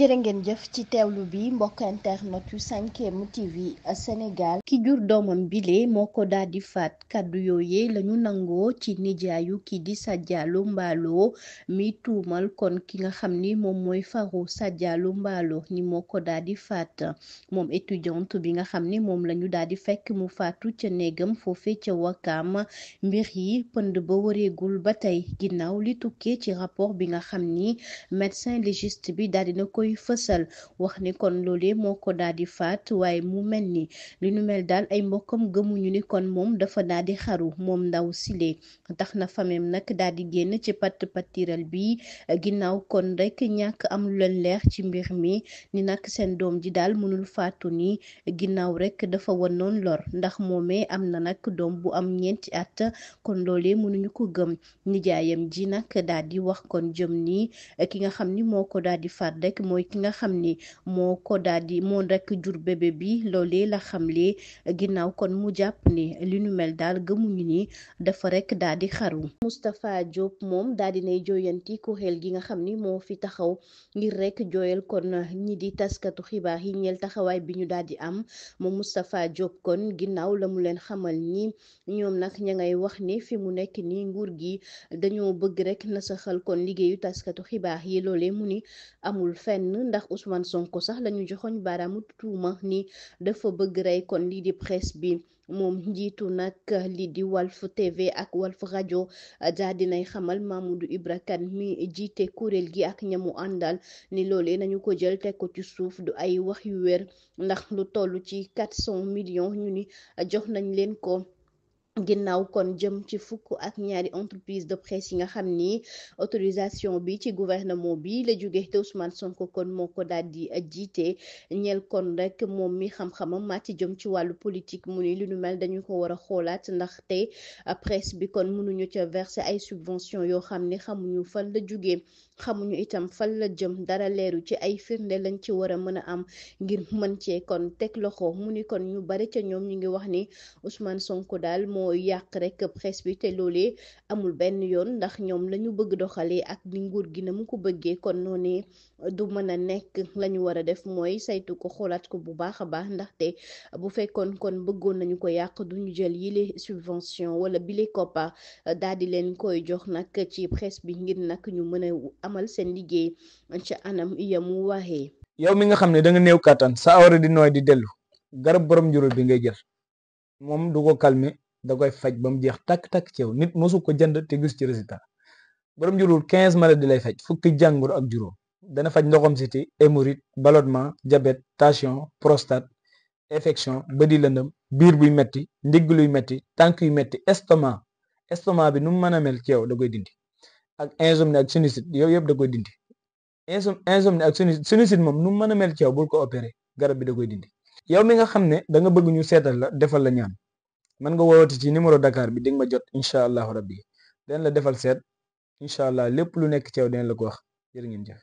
jërë ngeen jëf ci teewlu bi mbokk internet yu 5M TV Sénégal ki jur doomam bile moo ko daal di faat kàddu yooye lañu nangoo ci nijaayu ki di Sadialou Mballo mi tuumal kon ki nga xam ni moom mooy faru Sadialou Mballo ni moo ko daal di faat moom étudiante bi nga xam ni moom lañu daal di fekk mu faatu ca néegam foofe ca Wakaam mbir yi pënd ba wareegul ba tey ginnaaw li tukkee ci rapport bi nga xam ni médecin légiste bi daal dina koy fësal wax ni kon loolee moo ko daal di faat waaye mu mel ni li nu mel daal ay mbokkam gëmuñu ni kon moom dafa daal di xaru moom ndaw sile tax na famem nag daal di génn ci patiral bi ginnaaw kon rek ñàkk am lu leen leer ci mbir mi ni nag seen doom ji daal mënul faatu ni ginnaaw rek dafa wanoon lor ndax moomee am na nag doom bu am 4 at kon loolee mënuñu ko gëm nijaayam ji nag daal di wax kon jëm ni ki nga xam ni moo ko daal di faat rek mooy ki nga xam ni moo ko daal di moo rek jur bébé bi loolee la xamle ginnaaw kon mu jàpp ni li nu mel daal gëmuñu ni dafa rek daal di xaru. Moustapha Diop moom daal di nay jooyanti kuréel gi nga xam ni moo fi taxaw ngir rek jooyal kon ñi di taskatu xibaar yi ñeel taxawaay bi ñu daal di am moom Moustapha Diop kon ginnaaw la mu leen xamal ni ñoom nag ña ngay wax ni fi mu nekk ni nguur gi dañoo bëgg rek nasaxal kon liggéeyu taskatu xibaar yi loolee mu ni amul fenn ndax Ousmane Sonko sax lañu joxoñ baaraamu tuuma ni dafa bëgg rey kon lii di presse bi moom njiitu nag lii di Walf TV ak Walf rajo daa dinay xamal Mamadou Ibra Kane mi jiite kuréel gi ak ñamu àndal ni loolee nañu ko jël teg ko ci suuf du ay wax yu wér ndax lu toll ci 400 millions ñu ni jox nañ leen ko ginnaaw kon jëm ci fukk ak ñaari entreprise de presse yi nga xam ni autorisation bi ci gouvernement bi la jóge te Ousmane Sonko kon moo ko daal di jiite ñeel kon rek moom mi xam-xamam màcc jëm ci wàllu politique mu ni li nu mel dañu ko war a xoolaat ndaxte presse bi kon mënuñu ca verser ay subvention yoo xam ni xamuñu fan la jóge xamuñu itam fan la jëm dara leeru ci ay firnde lañ ci war a mën a am ngir mën cee kon teg loxo mu ni kon ñu bari ca ñoom ñu ngi wax ni Ousmane Sonko daal moo yàq rek presse bi te loolee amul benn yoon ndax ñoom la ñu bëgg doxalee ak ni nguur gi na mu ko bëggee kon noonee du mën a nekk la ñu war a def mooy saytu ko xoolaat ko bu baax a baax ndaxte bu fekkoon kon bëggoon nañu ko yàq duñu jël yile subvention wala bile koppa daal di leen koy jox nag ci presse bi ngir nag ñu mën a amal seen liggéey ca anam yamu waxee. yow mi nga xam ne da nga néew kàttan sa awra di nooy di dellu garab borom juróom bi ngay jël moom du ko calmer da koy faj ba mu jeex takk-takk ci yow nit mosu ko jënd te gis ci résultat borom juróom 15 maladies lay faj fukki jàngoro ak juróom dana faj ndoxam siti hémorroïde ballonnement diabète tension prostate infection bëdi lëndëm biir buy metti ndigg luy metti tànk yu metti estomac bi nu mu mën a mel ci yow da koy dindi ak insomnie ak sinusite yow yëpp da koy dindi insomnie ak sinusite moom nu mu mën a mel ci yow bul ko opéré garab bi da koy dindi yow mi nga xam ne da nga bëgg ñu seetal la defal la ñaan man nga woote ci numéro Dakar bi di nga ma jot incha allahu rabbi den la defal seet incha allah lépp lu nekk ci yow den la ko wax jërë ngeen jëf